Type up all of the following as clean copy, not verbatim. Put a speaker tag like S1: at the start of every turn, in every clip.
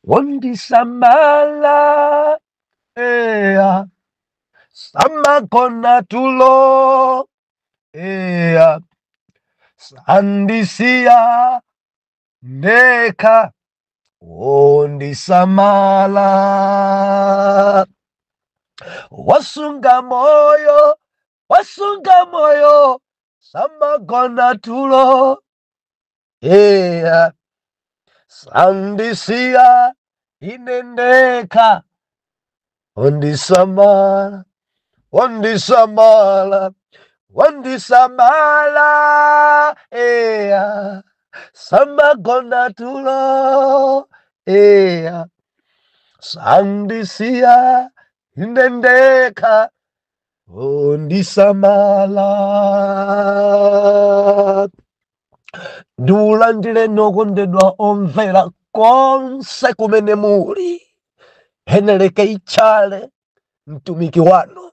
S1: Wondisamala, eya, samagona tulo, eya, sandisiya ndekha, wondisamala, wasunga moyo, wasunga moyo, samagona tulo, eya, sandisiya ine ndekha, wondisamala, wondisamala, wandisamala, eya, samagona tulo, eya, sandisiya ine ndekha, wondisamala. Ndiulandire nokondedwa omvera konse kumene muli. Heneleke ichale mtumiki wanu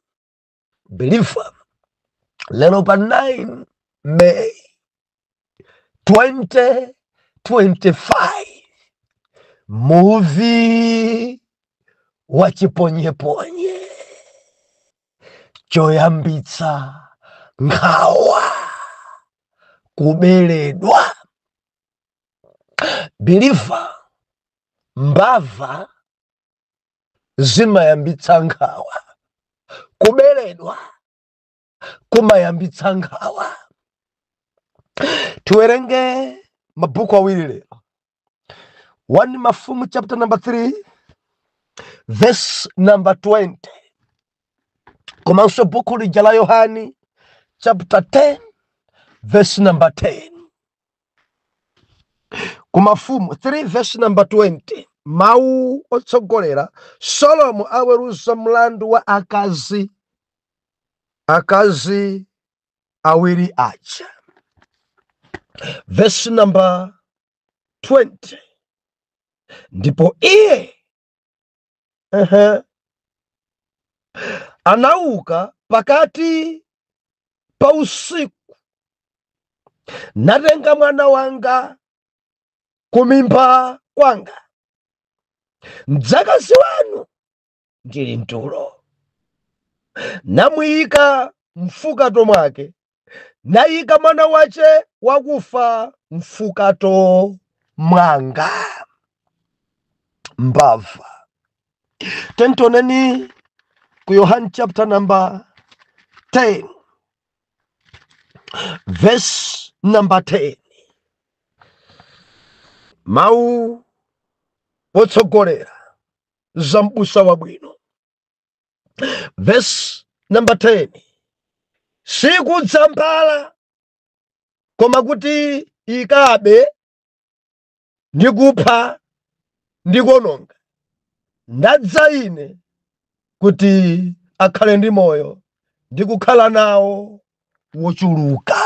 S1: believer lero pa 9 May 2025, muvi wa chiponyeponye choyambitsa nkhawa, kubeledwa. Believer, mbava zimayambitsa nkhawa, kubeledwa kumayambitsa nkhawa. Tiwerenge mabhuku awiri lero, 1 Mafumu chapter number 3 verse number 20, komanso bhuku lija la Yohani chapter 10 verse number 10. Kumafumu 3 verse number 20, mawu otsogolera: Solomo aweruza mlandu wa akazi awiri aja. Verse number 20: ndipo iye anauka pakati pa usiku, natenga mwana wanga kumimba kwanga, mdzakazi wanu ndili mtulo, namuyika mfukato mwake, nayika mwana wace wakufa mfukato mwanga. Mbava. Tentoneni ku Yohani chapter number 10 verse number 10, mawu otsogolera za m'busa wabwino. Verse number 10: sikudza mbala koma kuti ikabe ndi kupha ndi kuononga. Ndadza ine kuti akhale ndi moyo ndi kukhala nawo wochuluka.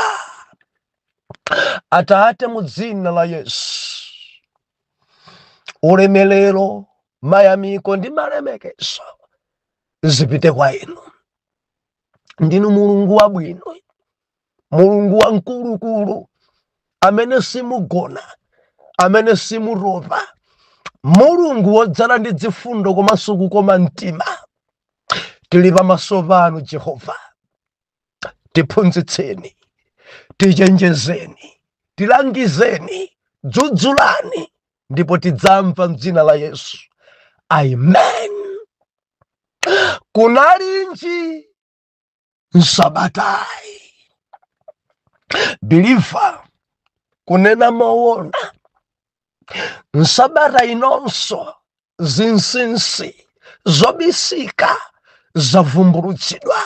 S1: Atate, mu dzina la Yesu, ulemelero, mayamiko ndi malemekezo zipite kwa inu. Ndinu Mulungu wabwino, Mulungu wamkulukulu, amene simugona, amene simutopa, Mulungu wodzala ndi zifundo komanso kukoma mtima. Tili pamaso panu Jehova, tiphunzitseni, tichenjezeni, tilangizeni, dzudzulani, ndipo tidzamva mdzina la Yesu, amen. Kunalinji nsabatayi? Believer, kunena moona, nsabata inonso zinsinsi zobisika zavumbulutsidwa.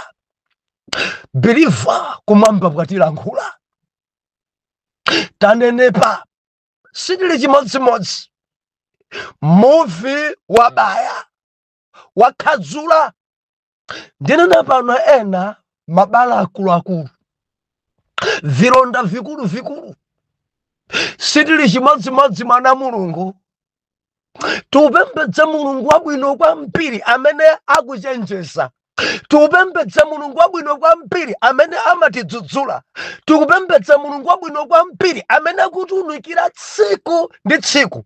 S1: Believer, kumwamba kwatilankhula, tanenepa, sitili chimodzimodzi. Muvi wabaya, wakhadzula. Ndinena pano, ena mabala akuluakulu, vilonda vikulu vikulu. Sitili chimodzimodzi. Mwana Mulungu, tiupembedze Mulungu wabwino kwambiri amene akuchenjeza, tikupembedza Mulungu wabwino kwambiri amene amatidzudzula, tikupembedza Mulungu wabwino kwambiri amene akutiunikira tsiku ndi tsiku.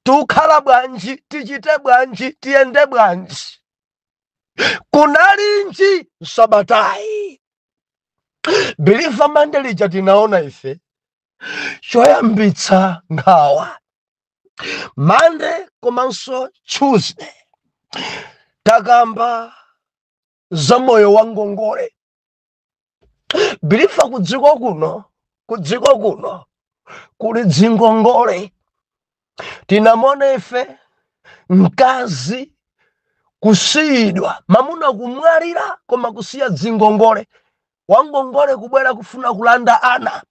S1: Tukhala bwanji? Tichite bwanji? Tiyende bwanji? Kunalinji sabatayi? Believer, Monday lija tinaona ife choyambitsa nkhawa. Monday komanso Tuesday takamba za moyo wa ngongole. Believer, kudziko kuno kuli dzingongole. Tinamona ife mkazi kusiyidwa, mamuna kumwalira, koma kusiya dzingongole, wangongole kubwera kufuna kulanda ana.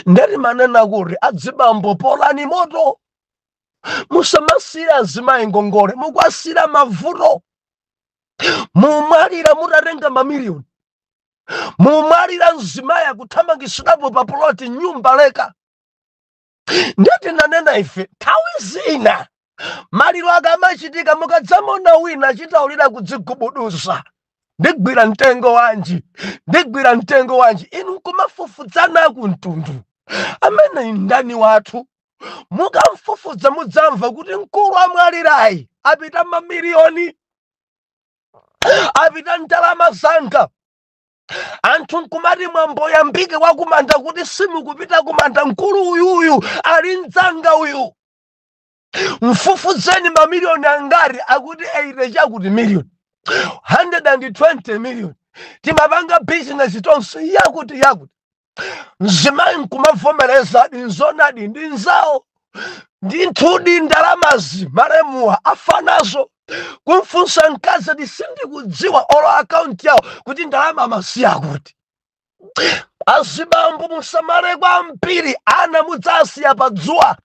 S1: Ndeti manena kuti adzibambo, polani moto, musamasira azimayi ngongole, mukwasira mavuto. Mumwalira mutatenga mamiliyoni, mumwalira mzimayi akuthamangisidwapo pa plot, nyumba leka. Ndeti nanena ife nthawi zina maliro akamachitika, mukadzamona wina achitaulira kudzigubuduza, "Ndigwira mtengo wanji? Ndigwira mtengo wanji?" Inu kumafufudzana ku mtundu amene ndani wathu. Mukamfufudza mudzamva kuti mkulu amwalirayi apita mamiliyoni, apita ndalama zanga. Anthu nkumati mwambo yambike wakumanda, kuti simukupita kumanda, mkulu uyuyu ali mdzanga uyu. Mfufudzeni, mamiliyoni angati? Akuti 80 chakuti miliyoni, 120 million. Timapanga bizinesi tonse, yakuti yakuti. Mzimayi nkumavomereza, nzonadi, ndi nzawo ndinthudi, ndalamazi malemuwa afanazo. Kumfunsa mkazi ati, "Sindikudziwa olo akaunti yawo kuti ndalama amasiya kuti." Azibambo, musamale kwambiri, ana mudzasiya pa dzuwa.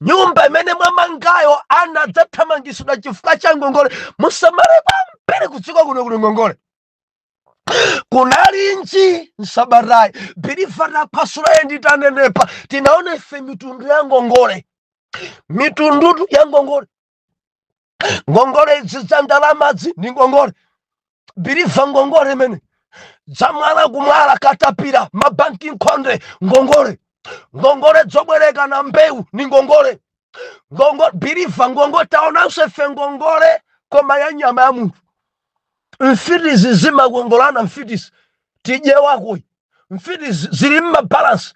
S1: Nyumba imene mwamangayo, ana adzathamangisidwa chifukwa cha ngongole. Musamale kwambiri, kudziko kuno kuli ngongole. Kunalinji nsabatayi? Believer, taphwasulaye nditanenepa, tinaona ife mitundu ya ngongole, mitundutu ya ngongole. Ngongole idzi za ndalamadzi ndi ngongole. Believer, ngongole imene zamwala kumwala katapira mabanki nkhonde, ngongole. Ngongole zobwereka na mbewu ni ngongole. Ngongole, believer, ngongole. Taonanso ife ngongole koma ya nyama ya munthu. Mfitizi zimakongolana, mfitizi tidye wakoyi, mfitizi zili mmabalansi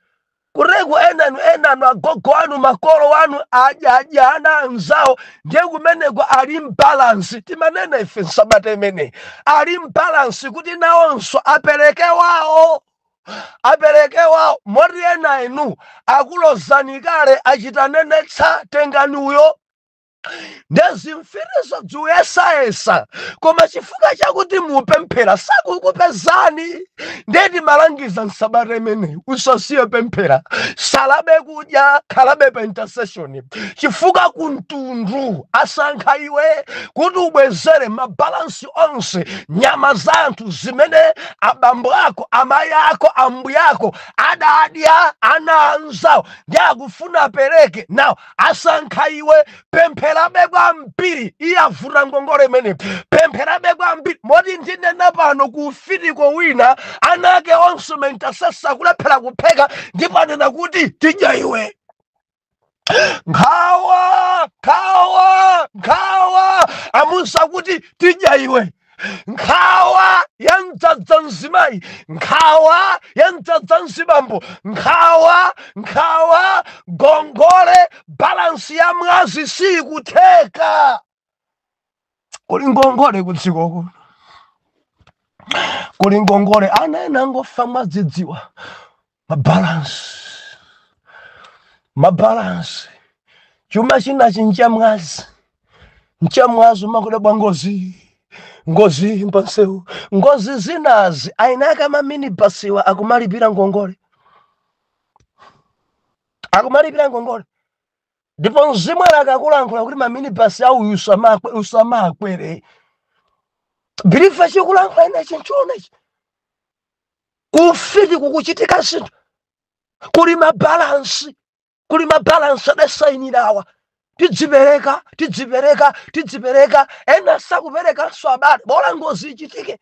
S1: kureku. Enanu, enanu agogo anu, makolo anu adya ana anzawo, ndiye kumeneko ali mbalance. Timanena ife nsabata imeneyi, ali mbalance kuti nawonso apereke wawo, apereke wawo. Moti ena inu akulozani kale, achitanenetsa, "Tengani uyo." Ndezimfirizo dziuyesayesa, koma chifukwa chakuti mupemphera sakukupezani. Ndeti malangiza nsabata imeneyi, usasiye pemphera, salabe kudya, khalabe pa intercession, chifukwa kumtundu asankha iwe kuti ubwezere mabalansi onse, nyama za anthu zimene abambo ako, amayi ako, ambuya ako adadya ana anzawo, ndi akufuna apereke nawo, asankha iwe. Pempherabe kwambiri, iye avuta ngongole imene, pempherabe kwambiri. Moti ndinena pano, ku fitiko wina ana ake onse ma intercessor akulephera kupheka, ndipo anena kuti, "Tidya iwe." Nkhawa, nkhawa, nkhawa, amusa kuti, "Tidya iwe." Nkhawa ya mdzadza mzimayi, nkhawa ya mdzadza mzibambo, nkhawa, nkhawa, ngongole, balance ya mwazi sikutheka. Kuli ngongole kudzikoko, kuli ngongole. Ana ena angofa mwadzidziwa, mabalance, mabalance. Chuma chinachi nchamwazi, nchamwazi. Umakudabwa ngozi, ngozi pansewu, ngozi zinazi, aina ake amaminibasiwa akumalipira ngongole, akumalipira ngongole. Ndipo mzimu akakulankhula kuti maminibasi awu usamakwere. Believer, chikulankhula inechi nchionechi, kufiti kukuchitika zinthu, kuli mabalance, kuli mabalance adasayinirawa, "Tidzipereka, tidzipereka, tidzipereka." Ena sakuperekanso abale, bola ngozi ichitike.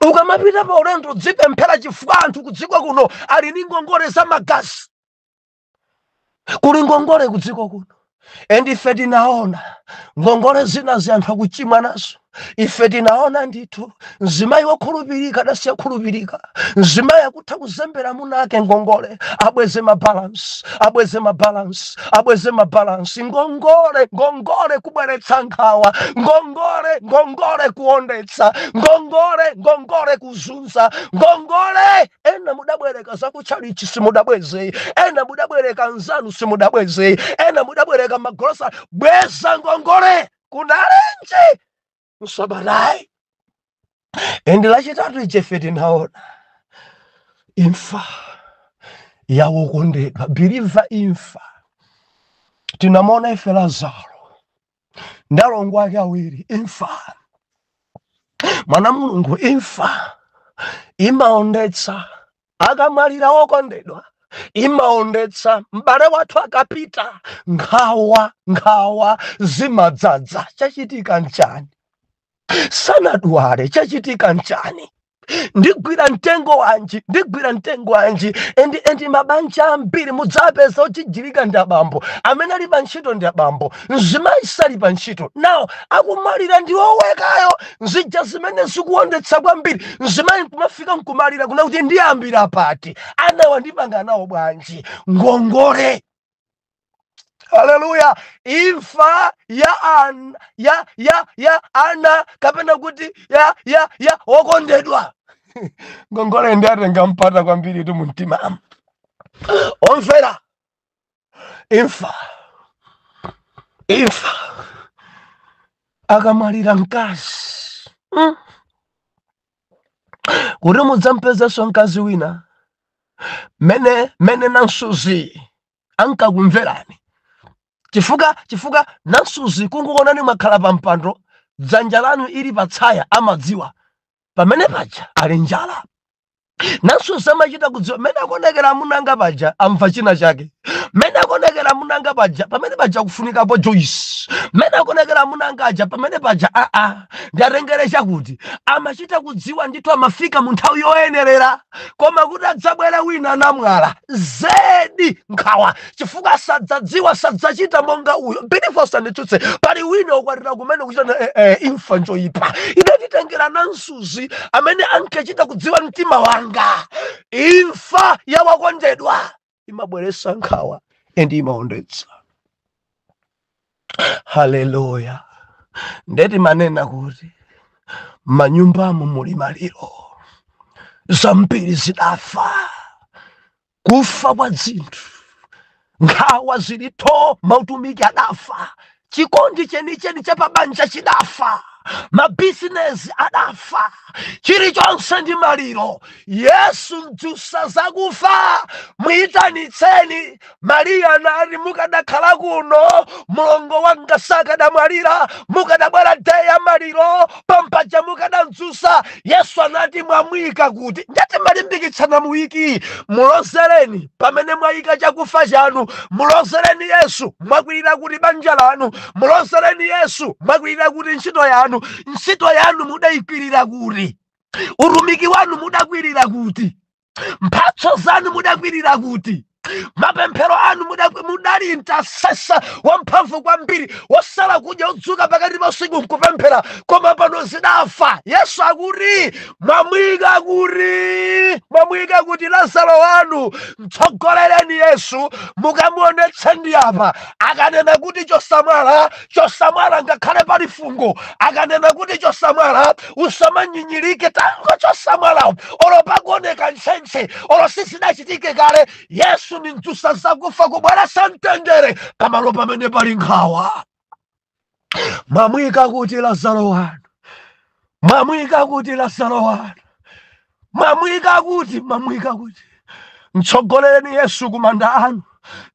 S1: Ukamapita pa ulendo dzipemphera, chifukwa anthu kudziko kuno ali ndi ngongole za magazi. Kuli ngongole kudziko kuno, and ife tinaona ngongole zina zanthu akuchimwa nazo. Ife tinaona ndithu mzimayi wokhulupirika adasiya khulupirika. Mzimayi akutha kuzembera munake ngongole, abweze mabalance, abweze mabalance, abweze mabalance. Ngongole, ngongole kubweretsa nkhawa, ngongole, ngongole kuondetsa, ngongole, ngongole kuzunza, ngongole. Ena mudabwereka zakutchalichi, simudabweze. Ena mudabwereka nzanu, simudabweze. Ena mudabwereka magolosa. Bweza ngongole. Kunalenje msabatayi. And lachitatu ichefe tinaona imfa yawokondedwa, believer. Imfa tinamona ife Lazaro ndi alongo ake awiri. Imfa, mwana Mulungu, imfa imaondetsa. Akamwalira wokondedwa, imaondetsa. M'bale wathu akapita, nkhawa, nkhawa zimadzadza. Chachitika nchani? Sanadwale. Chachitika nchani? Ndigwira mtengo wanji? Ndigwira mtengo wanji? And mabanja ambiri mudzapeza ochijirika ndi abambo amene ali pa ntchito, ndi abambo. Mzimayi sali pa ntchito nawo, akumalira ndi owekayo. Nzija zimene zikuondetsa kwambiri. Mzimayi nkumafika nkumalira kuna kuti ndiyambira pati? Ana wandipanga nawo bwanji? Ngongole. Haleluya! Imfa ya an, ya ya ya ana kapena kuti ya wokondedwa, ngongole ndi atenga mpata kwambiri tu mumtima. Omvera, imfa, imfa akamwalira mkazi, kuti mudzampezenso mkazi wina mene nansuzi ankakumverani, chifukwa nansuzi kungukonani mwakhala pa mpando, dzanja lanu ili patsaya, amadziwa pamene paja ali njala. Nansuzi amachita kudziwa mene akuonekera amunanga paja, amva china chake. Mene akuonekera amunanga paja, pamene paja kufunikapo juice. Mene akuonekera amunanga aja, pamene paja aa ndiatengere chakuti. Amachita kudziwa ndithu, amafika mu nthawi yoyenerera. Koma kuti adzabwere wina namwala, zedi nkhawa, chifukwa sadzadziwa, sadzachita monga uyo. Beautiful, sanditsutse. Pali wina ukwatira kumene kuchita imfa njoyipa. Idatitengera nansuzi amene ankachita kudziwa mtima wanga. Imfa ya wakondedwa imabweresa nkhawa and imaondetsa. Haleluya! Ndeti manena kuti manyumbamo muli maliro, zambiri zidafa, kufa kwa zinthu, nkhawa zilitho. Mautumiki adafa, chikondi chenicheni chapabanja chidafa, mabizinesi adafa, chilichonse ndi maliro. Yesu mdzutsa zakufa, muyitanitseni. Mariya nati, "Mukadakhala kuno, mlongo wanga sakadamwalira. Mukadabwera day ya maliro pampaja, mukadamdzutsa." Yesu anati, "Mwamuyika kuti?" Ndati malimbikitsana muyiki, mulozereni pamene mwayika chakufa chanu. Mulozereni Yesu. Mwakwirira kuti banja lanu? Mulozereni Yesu. Mwakwirira kuti ntchito yanu? Ntchito yanu mudayikwirira kuti? Utumiki wanu mudakwirira kuti? Mphatso zanu mudakwirira kuti? Mapemphero anu mudali intercessor wamphamvu kwambiri, wosala kudya, udzuka pakati pa usiku nkupemphera, koma pano zidafa. Yesu akuti, "Mwamuyika kuti? Mwamuyika kuti Lazaro wanu?" Mtsogolereni Yesu, mukamuonetse ndi apa. Akanena kuti chosamwala, chosamwala, ngakhale pali fungo. Akanena kuti chosamwala, usamanyinyirike, tango chosamwalawo, olo pakuoneka ntchentche, olo sizinachitike kale. Yesu ni mdzutsa zakufa, kubweretsa mtendere pamalo pamene pali nkhawa. Mwamuyika kuti Lazaro wanu? Mwamuyika kuti Lazaro wanu? Mwamuyika kuti? Mwamuyika kuti? Mtsogolereni Yesu kumanda anu.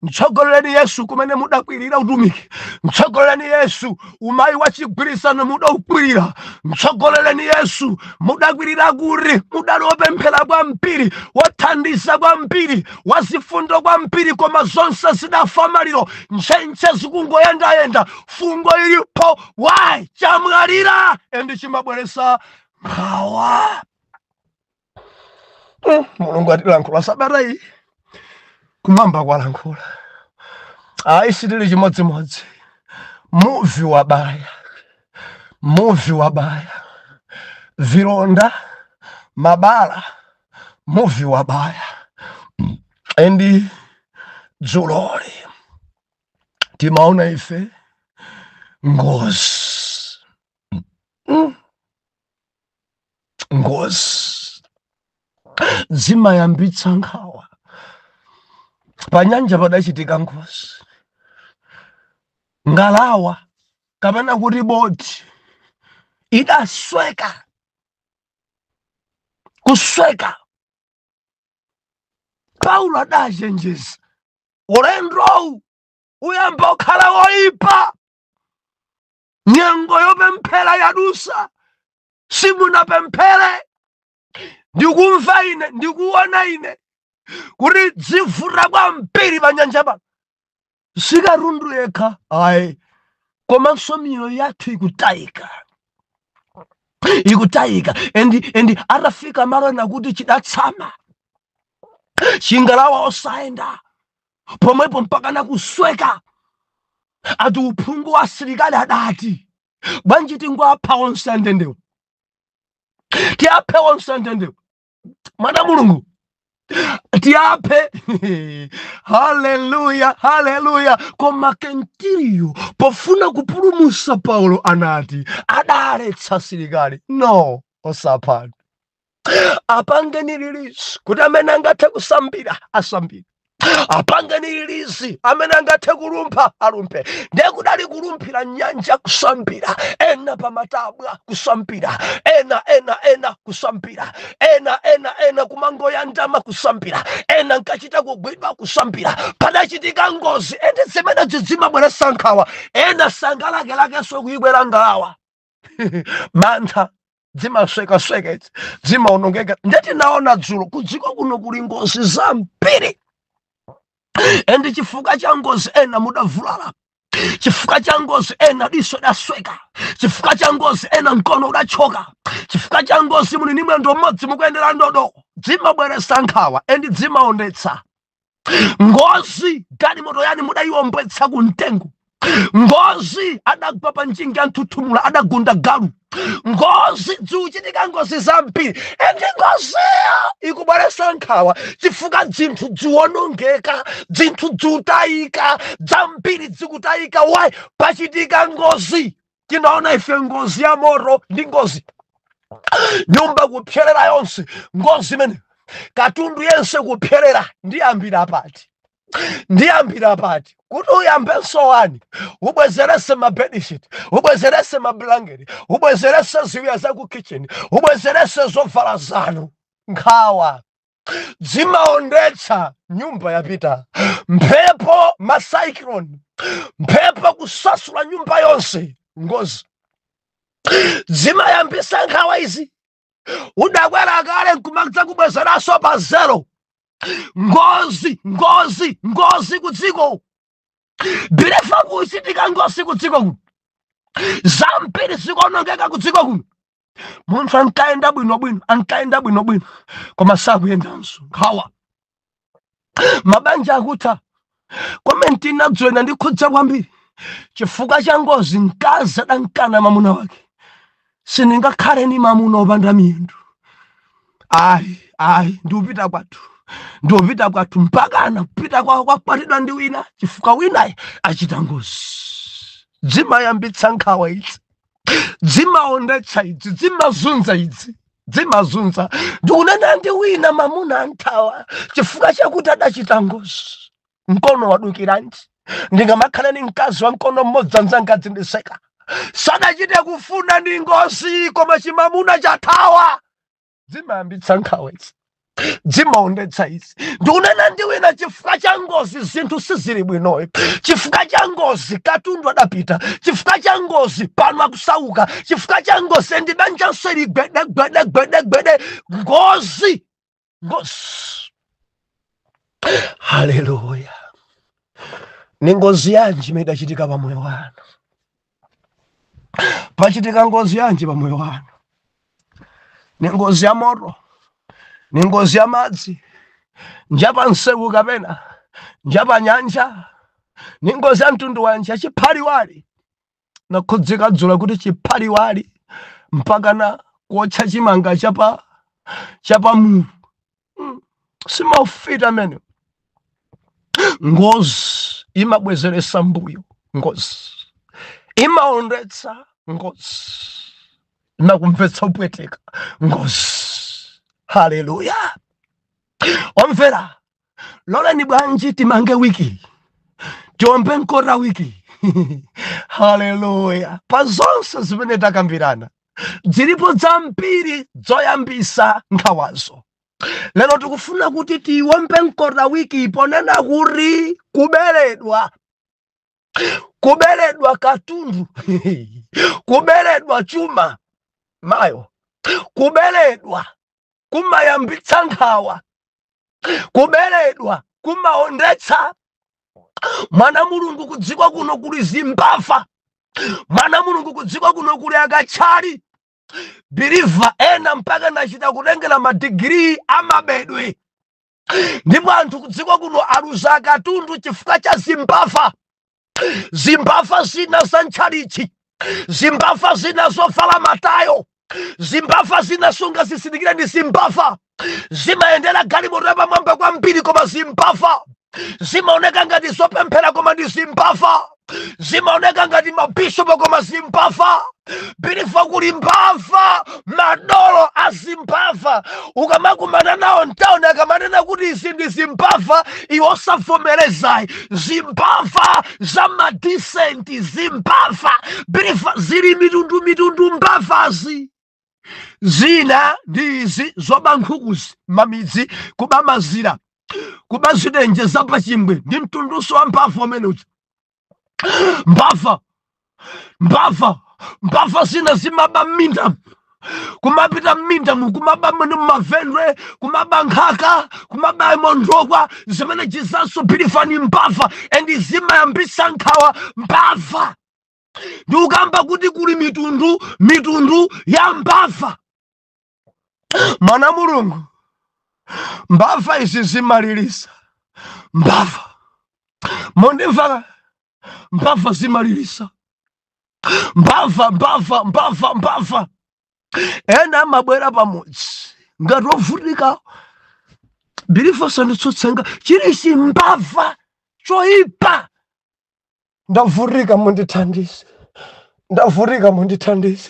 S1: Mtsogolereni Yesu kumene mudakwirira utumiki. Mtsogolereni Yesu umayi wa chigwirizano mudaukwirira. Mtsogolereni Yesu mudakwirira kuri. Mudali wopemphera kwambiri, wothandiza kwambiri, wazifundo kwambiri, koma zonse zidafa. Maliro, ntchentche zikungoyendayenda, fungo ilipo. Why? Chamwalira and chimabweresa nkhawa. Mulungu atilankhula sabata iyi, kumwamba kwalankhula. Ayi, sitili chimodzimodzi. Muvi wabaya, muvi wabaya, vilonda, mabala, muvi wabaya. And dzuloli timaona ife ngozi. Ngozi zimayambitsa nkhawa. Pa nyanja padachitika ngozi, ngalawa kapena kuti boti idasweka, kusweka. Paulo adachenjeza, ulendowu uyamba kukhala woyipa, nyengo yopemphera yadusa, simunapemphere. Ndikumva ine, ndikuona ine kuti dzivuta kwambiri pa nyanja pano. Sikatundu yekha ayi, komanso miyoyo yathu ikutayika, ikutayika. And atafika malo ena kuti chidatsama chingalawa, osayenda pomwepo mpaka nakusweka. Ati uphungu wa asilikali adati, "Bwanji tingoapha onse andendewo, tiaphe onse andendewo?" Mwana Mulungu, tiaphe. Haleluya, haleluya! Koma kentiriyo pofuna kupulumutsa Paulo anati, adaletsa asilikali, "No, osaphana, apangeni release kuti amene angathe kusambira asambire, apangeni release, amene angathe kulumpha alumphe." Ndiye kudali kulumphira nyanja, kusambira, ena pamatabwa kusambira, ena ena ena kusambira, ena ena ena kumangoyandama kusambira, ena nkachita kugwidwa kusambira. Padachitika ngozi, and zimene zimabweretsa nkhawa. Ena sangalakelakenso kuyikwera ngalawa, mantha, zimaswekasweka izi, zimaonongeka. Ndetinaona dzulo kudziko kuno kuli ngozi zambiri, and chifukwa cha ngozi ena mudavulala, chifukwa cha ngozi ena diso dasweka, chifukwa cha ngozi ena mkono udachoka, chifukwa cha ngozi muli ni mwendo mmodzi, mukuyendera ndodo. Zimabweretsa nkhawa and zimaondetsa. Ngozi, galimoto yani mudayiwombetsa kumtengo. Ngozi, adagwa pa njinga mthuthumula, adagunda galu. Ngozi zikuchitika, ngozi zambiri, and ngoziyo ikubweretsa nkhawa chifukwa zinthu ziwonongeka, zinthu ziutayika, zambiri zikutayika. Why? Pachitika ngozi. Tinaona ife ngozi ya moto ndi ngozi, nyumba kupyerera yonse, ngozi imene katundu yense kupyerera. Ndiyambira pati? Ndiyambira pati kuti uyambenso wani, ubwezerese mabedsheet, ubwezerese mablanketi, ubwezerese ziwiya za ku kitchen, ubwezerese zovala zanu? Nkhawa zimaondetsa. Nyumba yapita, mphepo, macyclone, mphepo kusasula nyumba yonse. Ngozi zimayambisa nkhawa izi. Udakwera kale nkumadza kubwezeranso pa zero. Ngozi, ngozi, ngozi kudziko bilefa, kuchitika ngozi kudziko kuno, zambiri zikuonongeka kudziko kuno. Munthu ankayenda bwinobwino, ankayenda bwinobwino, koma sakuyendanso. Nkhawa, mabanja akutha. Comment inadzoena ndikhudza kwambiri chifukwa cha ngozi. Mkazi adankana mamuna wake, "Sindingakhale ni mamuna opanda miyendo. Ayi, ayi, ndiupita kwathu, ndiupita kwathu." Mpakana kupita kwawo, kwakwatidwa ndi wina chifukwa winayi achita ngozi. Zimayambitsa nkhawa izi, zimaondetsa idzi, zimazunza idzi, zimazunza. Ndikunena ndi wina, mamuna anthawa chifukwa chakuti adachita ngozi, mkono wadukiranji. "Ndingamakhala ni mkazi wa mkono mmodzi? Anzanga dzindiseka." Sadachite kufuna, ndi ngozi, koma chimamuna chathawa. Zimayambitsa nkhawa izi, zimaondetsa izi. Ndikunena ndi wina, chifukwa cha ngozi zinthu sizili bwinoyi, chifukwa cha ngozi katundu adapita, chifukwa cha ngozi pano akusauka, chifukwa cha ngozi ndi banjanso ili gwede gwede gwede gwede. Ngozi, ngozi. Haleluya! Ni ngozi yanji imene idachitika pamoyo wanu? Pachitika ngozi yanji pamoyo wanu? Ni ngozi ya moto? Ni ngozi ya madzi? Njapa msewu kapena njapa nyanja? Ni ngozi ya mtundu wanji? Yachiphaliwali. Nakhudzika dzulo kuti chiphaliwali mpaka na kuotcha chimanga chapa mulu. Simaufita amene. Ngozi imabwezeresa mbuyo, ngozi imaondetsa, ngozi imakumvetsa upweteka, ngozi. Haleluya! Omvera, loleni bwanji timange wiki, tiombe nkora wiki. Haleluya! Pa zonse zimene takambirana, zilipo zambiri zoyambisa nkhawazo. Lero tikufuna kuti tiwombe nkora wiki ponena kuti kuberedwa, kuberedwa katundu, kuberedwa chuma mayo, kuberedwa kumayambitsa nkhawa, kuberedwa kumaondetsa. Mwana Mulungu, kudziko kuno kuli zimbava. Mwana Mulungu, kudziko kuno kuli akatchali. Believer ena mpaka nachita kutengera madigiri amabedwe, ndipo anthu kudziko kuno aluza katundu chifukwa cha zimbava. Zimbava zina za ntchalichi, zimbava zina zovala matayo, zimbava zina sunga zisindikira ndi zimbava zimayendera galimoto yapamwamba kwambiri, koma zimbava zimaoneka ngati zopemphera, koma ndi zimbava. Zimaoneka ngati mabishopo, koma zimbava. Believer, kuli mbava, madolo a zimbava. Ukamakumana nawo mtawuni, akamanena kuti izi ndi zimbava, iwe osavomerezayi. Zimbava za madisenti, zimbava, believer, zili mitundu mitundu. Mbavazi zina ndi izi zoba nkhukuzi mamidzi, kuba mazira, kuba zidenje zapachingwe, ndi mtunduso wa mbava umene uja. Mbava, mbava, mbava zina zimaba m'minda, kumapita m'minda mu, kumaba mene mumavendwe, kumaba nkhaka, kumaba mondokwa. Zimene jizanso, believer, ni mbava and zimayambisa nkhawa. Mbava ndi ukamba kuti kuli mitundu mitundu ya mbava. Mwana Mulungu, mbava izi zimalilisa. Mbava, mondimva, mbava zimalilisa. Mbava, mbava, mbava, mbava. Ena amabwera pamudzi ngati ovutika. Believer, sanditsutsenga, chili chimbava choipa. "Ndavutika, mundithandize. Ndavutika, mundithandize.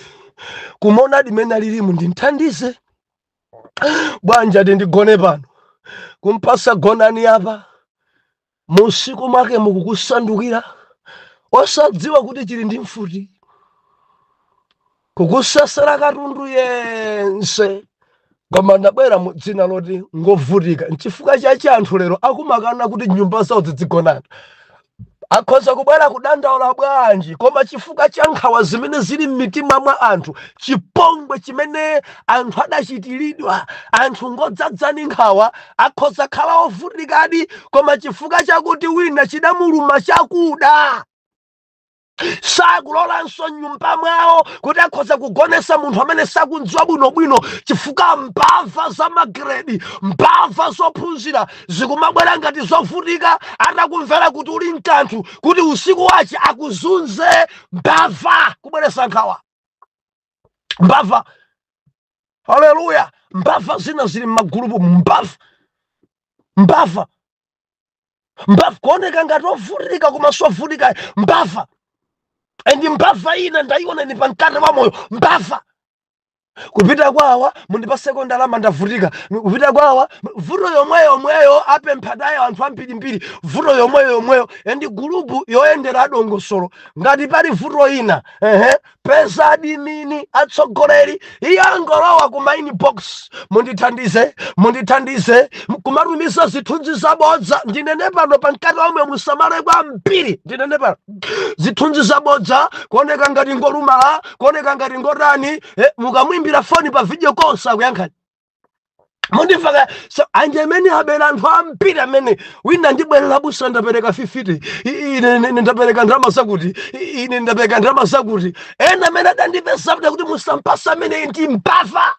S1: Kumona limene alilimu, ndinthandize bwanji? Ati ndigone pano." Kumpasa gonani apa, musiku mwake mukukusandukira, osadziwa kuti chili ndi mfuti, kukusesera katundu yense, koma ndabwera mu dzina loti ngovutika. Nchifukwa chachi anthu lero akumakana kuti nyumba zawo zidzigonana. Akhoza kubwera kudandaula bwanji, koma chifukwa cha nkhawa zimene zili m'mitima mwa anthu, chipongwe chimene anthu adachitiridwa, anthu ngodzadzani nkhawa. Akhoza khala ovutikadi, koma chifukwa chakuti wina chidamuluma chakuda, sakulolanso nyumba mwawo kuti akhoza kugonesa munthu amene sakundziwa bwinobwino, chifukwa mbava za magredi, mbava zophunzira zikumabwera ngati zovutika, atakumvera kuti uli mkanthu, kuti usiku wace akuzunze. Mbava kubweresa nkhawa, mbava. Haleluya! Mbava zina zili m'magulupu. Mbava, mbava, mbava, kuoneka ngati ovutika koma sovutika. Mbava. And mbava ina ndayiona ni pamkate wa moyo. Mbava kupita kwawa, "Mundipaseko ndalama, ndavutika." Kupita kwawa, vuto yomweyo yomweyo, apempha dayo anthu ambirimbiri, vuto yomweyo yomweyo. And gulupu yoyendera adongosolo, ngati pali vuto ina, ehe, peza admin, atsogoleri, iye angolowa ku inbox, "Mundithandize, mundithandize," kumatumiza zithunzi zabodza. Ndinene pano pamkate wamwe, musamale kwambiri. Ndinene pano, zithunzi zabodza, kuoneka ngati ngolumala, kuoneka ngati ngotani. Mukamwimbira foni pa video call, sakuyankhani. Mundimva? So anje amene abera anthu ambiri amene wina, "Ndibwerera busa, ndapereka 50. Ine ndapereka ndalama zakuti. Ine ndapereka ndalama zakuti." Ena amene adandipeza kuti musampasa amene ndi mbava.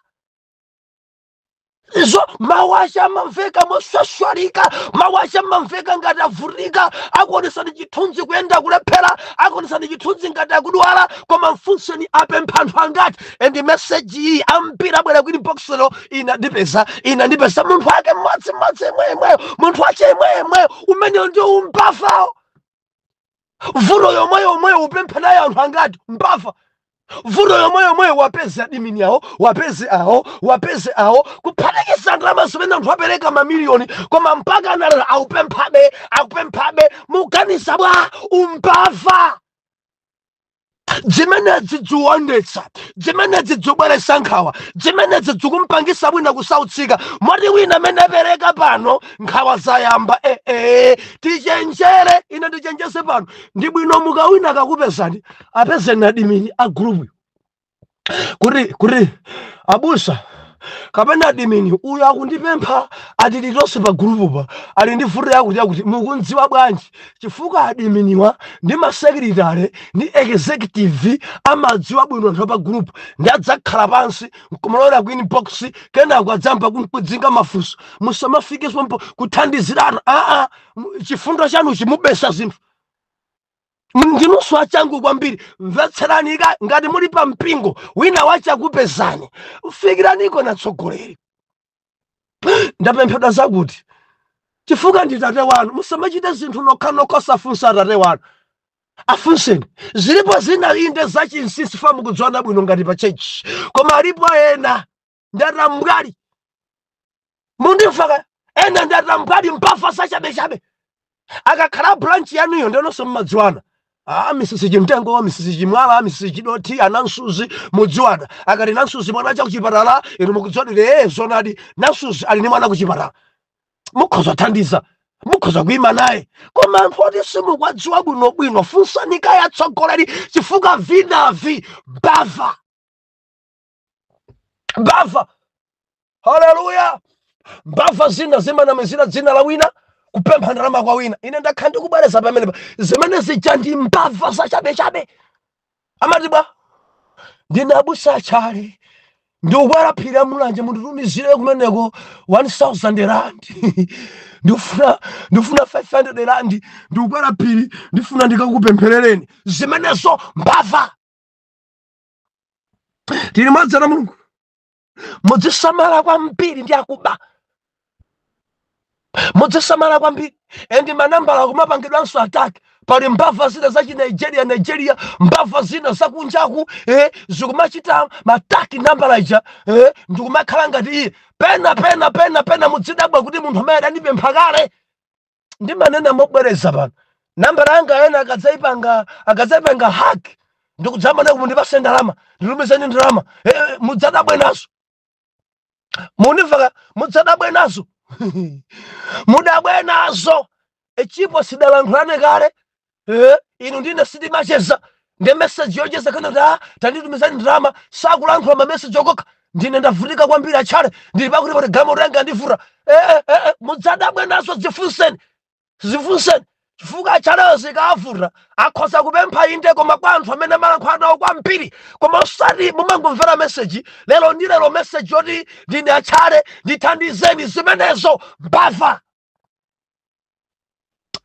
S1: Zo mawu ache amamveka moswaswalika, mawu ache amamveka ngati avutika, akuonesani chithunzi kuyenda kulephera, akuonesani chithunzi ngati akudwala, koma mfunseni apempha anthu angati. And message iyi ambiri abwera ku inbox lero, ina ndipeza, ina ndipeza munthu ake mmodzimmodzi yemweyemweyo, munthu ache yemweyemweyo. Umeneyo ndio umbavawo. Vuto yomwe yomweyo upempha naye anthu angati? Mbava. Vuto yomwe yomweyo wapeze admin awo, wapeze awo, wapeze awo, kuphatikiza ndalama zimene anthu apereka mamiliyoni, koma mpaka analero akupemphabe, akupemphabe. Muganiza bwa? Umbava. Zimenezi ziwondetsa, zimenezi zibweresa nkhawa, zimenezi zikumpangisa wina kusautsika, moti wina amene apereka pano nkhawa zayamba. Tichenjere. Ine ndichenjese pano, ndi bwino mukawina akakupezani, apezeni admin a group kuti abusa kapena admin uyu akundipempha, ati tonse pa group pa ali ndi vuto yakuti yakuti, mukundziwa bwanji? Chifukwa adminiwa ndi ma secretary ndi executive amadziwa bwino anthu pa group, ndi adzakhala pansi nkumalowera ku inbox, kenako adzamba kudzinga mafunso. Musamafike pompo kuthandizirana. Aa, chifundo chanu chimubesa zinthu. Ndinunso achangu kwambiri. Mvetserani ngati muli pa mpingo, wina wachakupezani, fikiraniko na tsogoleri, ndapemphedwa zakuti, chifukwa ndi tate wanu. Musamachite zinthu nokhanokha osafunsa atate wanu, afunseni. Zilipo zina inde zachinsinsi, fa mukudziwana bwino ngati pa church, koma alipo ena ndi atambwali. Mundimva? Ena ndi atambwali, mbava zachabechabe. Akakhala branch yanuyo, ndinonso mmadziwana. Ah, Mrs Chimtengo, Mrs Chimwala, Mrs Chidoti, anansuzi mudziwana. Akati nansuzi mwana cha kuchipatala, inu mukudziwa kuti zonadi nansuzi ali ndi mwana kuchipatala, mukhoza kuthandiza, mukhoza kuyima naye. Koma anthu oti simukwadziwa bwinobwino, funsani kaya atsogoleri, chifukwa vinavi mbava, mbava. Haleluya! Mbava zina zimanamizira dzina la wina kupempha ndalama kwa wina. Ine ndakhala ndikubwereza pamenepa, zimene zija ndi mbava zachabechabe. Amati, "Bwa, ndine abusa achale, ndikukwera phiri ya Mulanje, munditumizire kumeneko 1000 rand, ndifuna 500 rand, ndikukwera phiri, ndifuna ndikakupempherereni." Zimenezo mbava. Tili mwadzana Mulungu, mudzisamala kwambiri ndi akuba, mudzisamala kwambiri. And manambala kumapangidwanso attack. Pali mbava zina za Chinigeria, Nigeria, mbava zina zakunjaku, zikumachita ma attack nambala ija, ndikumakhala ngati iye. Pena pena pena pena mudzidabwa kuti munthu amene adandipempha kale. Ndimanena mobwereza pano, nambala yanga ena akadzayipanga hack ndikudzamana kuti mundipase ndalama, nditumizeni ndalama, mudzadabwe nazo. Mundimvaka? Mudzadabwe nazo, mudabwe nazo. Echipo sidalankhulane kale, inu ndine sitimacheza, ndi message yocheza kana kuti, "Ah, tanditumizani ndalama." Sakulankhula ma message okokha, "Ndine ndavutika kwambiri achale, ndili pakuti pati galimoto yanga ndivuta." Mudzadabwe nazo. Zifunseni, zifunseni, chifukwa achaleyo zikavuta akhoza kupempha inde, koma kwa anthu amene amalankhula nawo kwambiri. Koma osati mumangomvera message lero ndi lero, message yoti, "Ndine achale, ndithandizeni." Zimenezo mbava.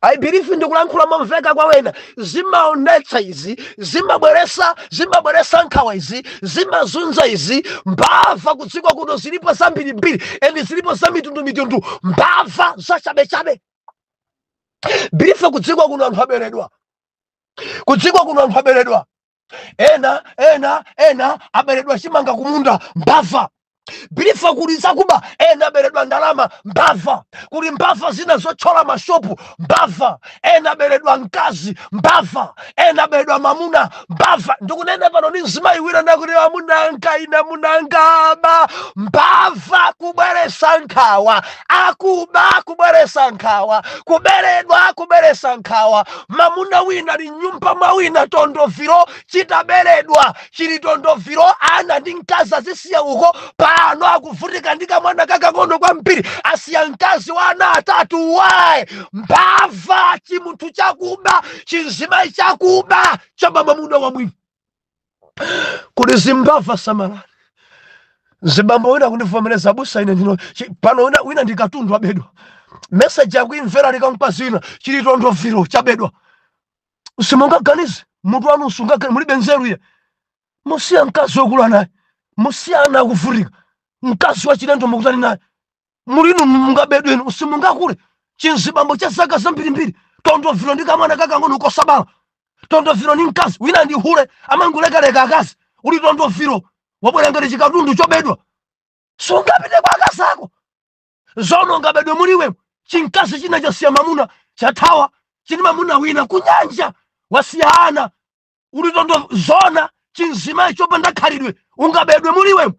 S1: I believe ndikulankhula momveka kwa wena. Zimaonetsa izi, zimabweresa nkhawa izi, zimazunza izi. Mbava kudziko kuno zilipo zambirimbiri and zilipo za mitundumitundu, mbava zachabechabe. Believe kudziko kuno anthu aberedwa, kudziko kuno anthu aberedwa. Ena ena ena aberedwa chimanga kumunda, mbava. Believe kuli zakuba, ena aberedwa ndalama, mbava. Kuli mbava zina zothyola mashopu, mbava. Ena aberedwa mkazi, mbava. Ena aberedwa mamuna, mbava. Ndikunena pano ndi mzimayi wina ndakuti amunanga ine munangaba. Mbava kubweresa nkhawa, akuba kubweresa nkhawa, kuberedwa kubweresa nkhawa. Mamuna wina ali nyumba mwa wina, tondoviro chitaberedwa chili tondoviro, ana ndi mkazi azisiya uko. Pano akuvutika ndi kamwana kakang'ono kwambiri, asiya mkazi wa ana atatu. Why? Mbava. Chimunthu chakuba, chinzimayi chakuba cha mamamuna wamwini. Kuli zimbava, samalani. Zibambo wina kundivomereza, busa, ine ndino pano wina ndi katundu abedwa. Meseji akuimvera likampa zina chili tondoviro chabedwa. Simungaganize, mutu wanu sungaganize, mulibe nzeru iye. Musiya mkazi wokula naye, musiya ana akuvutika, mkazi wachilendo mukutani naye, mulinu mungabedwe inu, simungakule. Chinzibambo cha zaka zambirimbiri, tondoviro ndi kamwana kakang'ono kosabala, tondoviro ni mkazi wina ndi hule amangulekaleka akazi. Uli tondoviro, wabwera ngati chikatundu chobedwa, sungapite kwa akazi ako zono ungabedwe muliwe. Chinkazi china chasiya mamuna, chathawa, chini mamuna wina kunyanja, wasiya ana, uli tondo zona. Chinzimayi chopanda khalidwe, ungabedwe muliwe.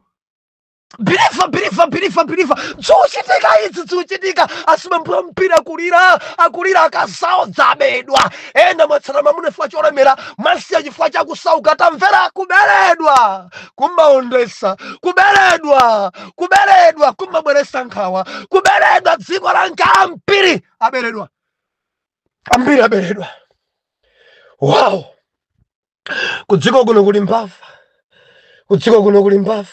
S1: Believer, believer, believer, believer, zikuchitika izi, zikuchitika. Asimamphwa mpira akulira, akulira, akazawo dzabedwa. Ena mwatsata mamuna chifukwa cholemera, mwasiya chifukwa chakusauka. Tamvera, kuberedwa kumaondesa, kuberedwa, kuberedwa kumabweresa nkhawa, kuberedwa. Dziko la ambiri aberedwa, ambiri aberedwa. Wow, kudziko kuno kuli mbava, kudziko kuno kuli mbava.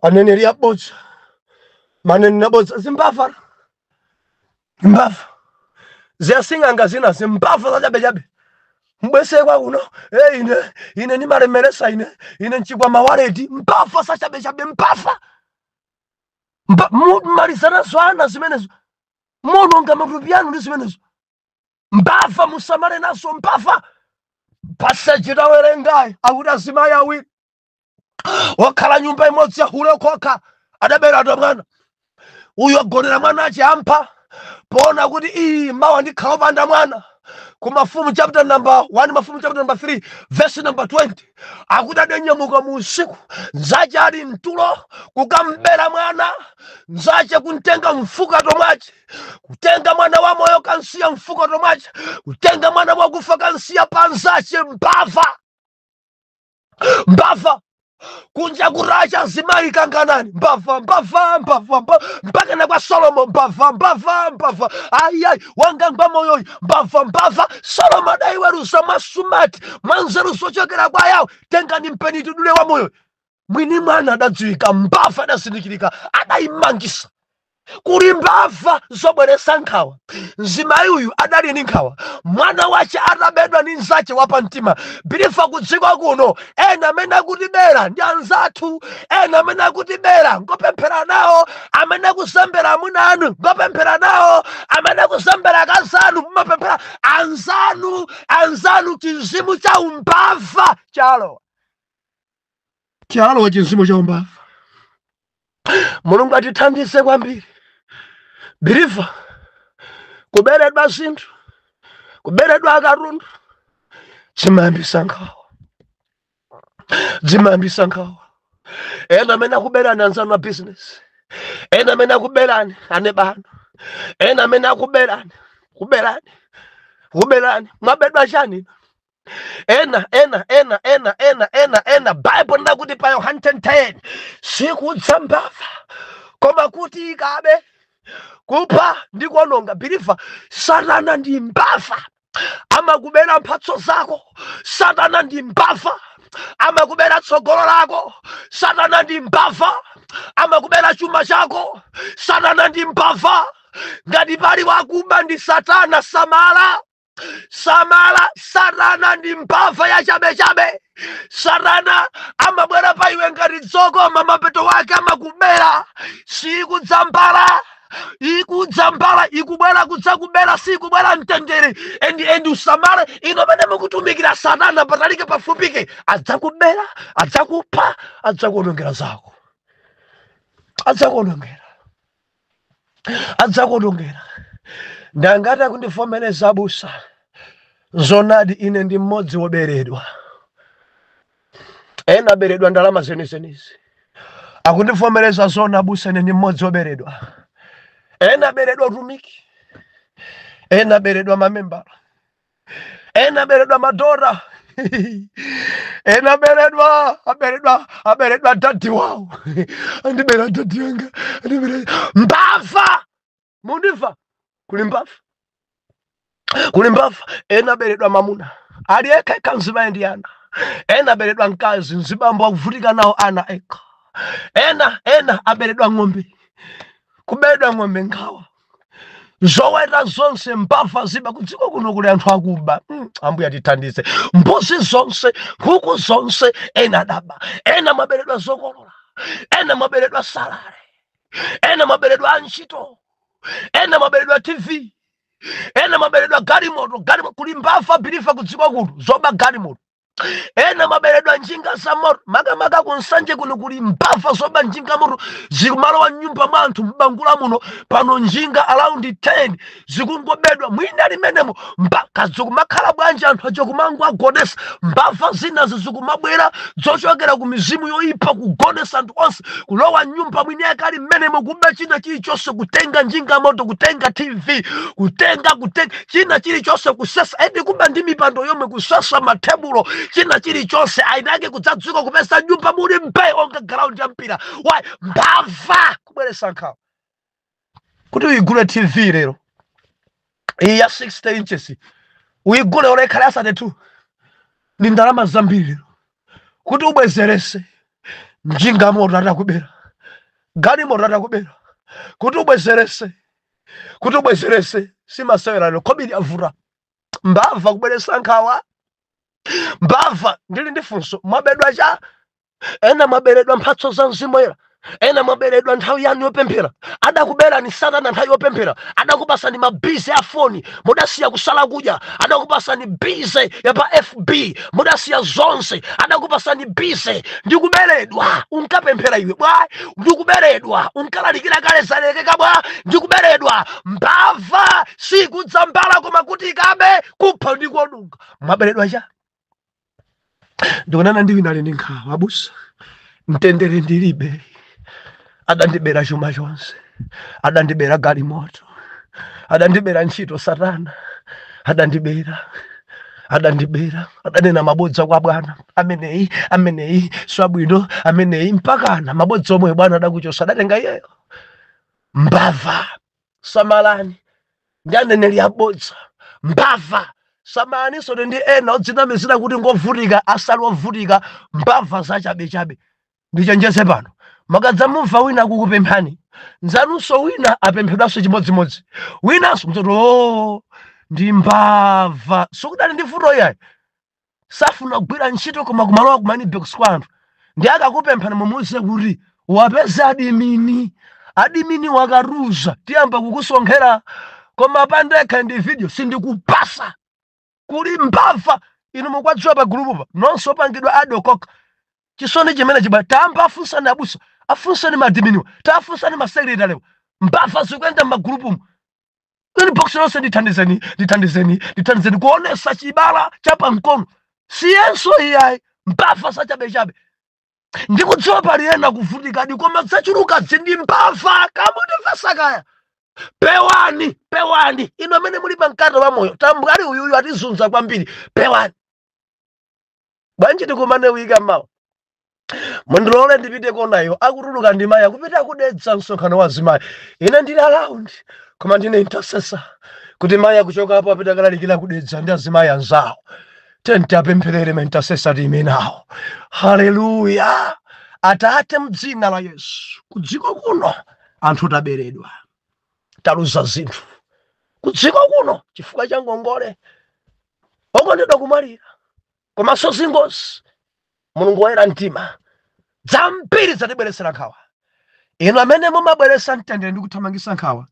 S1: Aneneri abodza, maneneri abodza, zimbava, mbava ziyasing'anga zina, zimbava zachabechabe. Mbwesekwa kuno, hey, ine ndimalemeresa, ine nchikwama waleti, mbava zachabechabe, mbava. Malizanazo ana zimenezo, mononga matupi anu ndi zimenezo. Mbava, musamale nazo mbava. Passage tawerengayi akuti azimayi awiri wakhala nyumba imodzi yahule kokha adaberedwa mwana. Uyu agonera mwana achiampha poona kuti iyi mawa ndikhala opanda mwana. Ku Mafumu chapter number 1, Mafumu chapter number 3 verse number 20, akuti adanyamuka mu usiku, nzache ali mtulo, kukambera mwana nzache, kuntenga mfukato mwache, kutenga mwana wa moyo kansiya mfukato mwache, kutenga mwana wakufa kansiya panzache. Mbava, mbava. Kunja kuracha azimayi kanganani, mbava, mbava, mbava, mbava, mpaka na kwa Solomo. Mbava, mbava, mbava, ayiayi, wanga ngwa moyoyi, mbava, mbava. Solomo adaiweruza mwasumati, mwanzeru zochokera kwa yawo. Tengani mpeni tidule wa moyo. Mwini mwana adadziwika, mbava adazindikirika, adayimangisa. Kuli mbava zobweresa nkhawa. Mzimayi uyu adali ndi nkhawa, mwana wace atabedwa ndi mzace wapamtima. Believer, kudziko kuno ena amene akutibera ndi anzathu, ena amene akutibera ngopemphera nawo, amene akusembera amuna anu ngopemphera nawo, amene akusembera akazi anu mumapemphera anzanu, anzanu. Chizimu cha umbava chalowa, chalowa chizimu cha umbava. Mulungu atithandize kwambiri. Believer, kuberedwa zinthu, kuberedwa akatundu, zimayambisa nkhawa, zimayambisa nkhawa. Ena amene akuberani anzanu a business, ena amene akuberani anebano, ena amene akuberani, kuberani, kuberani. Mwabedwa chani? Ena, ena, ena, ena, ena, ena, ena. Bible ndakuti pa Yohane 10:10, sikudza mbava koma kuti ikabe, kupha ndi kuononga. Believer, Satana ndi mbava, amakubera mphatso zako. Satana ndi mbava, amakubera tsogolo lako. Satana ndi mbava, amakubera chuma chako. Satana ndi mbava. Ngati pali wakuba ndi Satana. Samala, samala, Satana ndi mbava ya chabechabe. Satana amabwera pa iwe ngati dzokoma, mapeto wake amakubera. Sikudzambala, ikudzambala, ikubwera kudzakubera, sikubwera mtendere. And usamale ino pamene mukutumikira Satana, patalike pafupike adzakubera, adzakupha, adzakuonongera zako, adzakuonongera, adzakuonongera. Ndangati akundivomereza, abusa, zonadi, ine ndi mmodzi woberedwa. Ena aberedwa ndalama zenizenizi, akundivomereza, zona abusa, ine ndi mmodzi woberedwa. Ena aberedwa utumiki, ena aberedwa mamembala, ena aberedwa madora, ena aberedwa, aberedwa, aberedwa daddy wawo. Andibera daddy wanga, andibera. Mbava, mundimva? Kuli mbava, kuli mbava. Ena aberedwa mamuna ali eka eka, mzimayi ndi ana. Ena aberedwa mkazi, mzibambo akuvutika nawo ana eka. Ena aberedwa ng'ombe, kuberedwa ng'ombe, nkhawa, zoweta zonse mbava ziba. Kudziko kuno kuli anthu akuba. Ambuye atithandize. Mbuzi zonse, nkhuku zonse, ena adaba. Ena mwaberedwa zokolola, ena mwaberedwa salary, ena mwaberedwa antchito, ena mwaberedwa TV, ena mwaberedwa galimoto. Galimoto, kuli mbava, believer, kudziko kuno zoba galimoto. Ena mwaberedwa njinga za moto. Makamaka kuNsanje kuno kuli mbava zoba njinga moto, zikumalowa mnyumba mwa anthu. Mbangula muno pano njinga around 10 zikungobedwa. Mwina limenemo zikumakhala bwanji? Anthu aja kumango agonesa. Mbava zinazi zikumabwera zochokera ku mizimu yoyipa, kugonesa anthu onse, kulowa mnyumba mwini akali mmenemo, kuba china chilichonse, kutenga njinga moto, kutenga TV, kutenga china chilichonse, kusesa edi, kuba ndi mipando yomwe, kusesa mathebulo, china chilichonse. Ainake kudzadzuka kupeza nyumba muli mbe onga ground ya mpira. Why? Mbava kubweresa nkhawa. Kuti uyigule TV lero iyi ya 60 inches, uyigule olekhala ya 32, ni ndalama zambiri lero. Kuti ubwezerese njinga moto atakubera, galimoto atakubera, kuti ubwezerese simasewera lero. Kobiri avura, mbava kubweresa nkhawa, mbava. Ndili ndi funso: mwabedwa cha? Ena mwaberedwa mphatso za Mzimu Woyera, ena mwaberedwa nthawi yanu yopemphera. Adakuberani satana nthawi yopemphera. Adakupasani ma busy a foni, mudasiya kusala kudya. Adakupasani busy ya pa FB, mudasiya zonse. Adakupasani busy. Ndikuberedwa, unkapemphera iwe bwa? Ndikuberedwa, unkalalikira kale, zalekeka bwa? Ndikuberedwa. Mbava sikudzambala koma kuti ikabe, kupha ndi kuononga. Mwaberedwa cha? Ndikunana ndi wina ali ndi nkhawa: "Abusa, mtendere ndilibe. Adandibera chuma chonse, adandibera galimoto, adandibera ntchito. Satana adandibera, adandibera, adanena mabodza kwa bwana ameneyi, ameneyi swabwino, ameneyi mpakana mabodza omwe bwana adakuchosa, adatenga iyeyo." Mbava, samalani ndi aneneri abodza. Mbava, samalaninso ndi ena odzinamizira kuti ngovutika, asali ovutika, mbava zachabechabe. Ndichenjeze pano: makadzamumva wina akukupemphani, nzanunso wina apemphedwanso chimodzimodzi, winanso, mzoti o ndi mbava. Sikudali ndi vuto iyayi, safuna kugwira ntchito koma kumalowa kuma inbox kwa anthu. Ndi akakupemphani, mumuwuze kuti wapeza admin. Admin wakaruza, tiyamba kukusonkhera, koma pandekha ndi video sindikupasa. Kuli mbava. Inu mukwadziwa pa gulupupa nonse opangidwa adokoka. Chisoni chimene chibwa, tamba afunsani abusa, afunsani ma adminiwa, tafunsani ma secretarywa. Mbava zikuyenda m'magulupumu, inbox yonse: "Ndithandizeni, ndithandizeni, ndithandizeni," kuonesa chibala chapamkono. Siyenso iyayi, mbava zachabechabe. Ndikudziwa pali ena kuvutikadi, koma zachuluka zindi mbava. Kamutimvesa kaya? Pewani, pewani inu amene muli pa mkate wa moyo. Tambwali uyuyu atizunza kwambiri, pewani. Bwanji tikumane wika mawa? Mundilole ndipite konayo. Akutuluka ndi mayi akupita kudetsa msonkhano wa azimayi. Ine ndili around, koma ndine intercessor kuti mayi akuchoka apo apita kalalikira kudetsa ndi azimayi anzawo. Tenti apempherere ma intercessor time nawo. Haleluya! Atate, mdzina la Yesu, kudziko kuno anthu taberedwa, taluza zinthu kudziko kuno chifukwa cha ngongole, okondedwa kumwalira, komanso zingozi. Mulungu woyera mtima, zambiri zatibweresera nkhawa. Inu amene mumabweresa mtendere ndi kuthamangitsa nkhawa,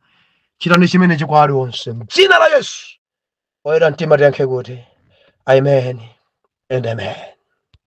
S1: chitani chimenechi kwa aliwonse mdzina la Yesu. Oyera mtima tiyankhe kuti amen and amen.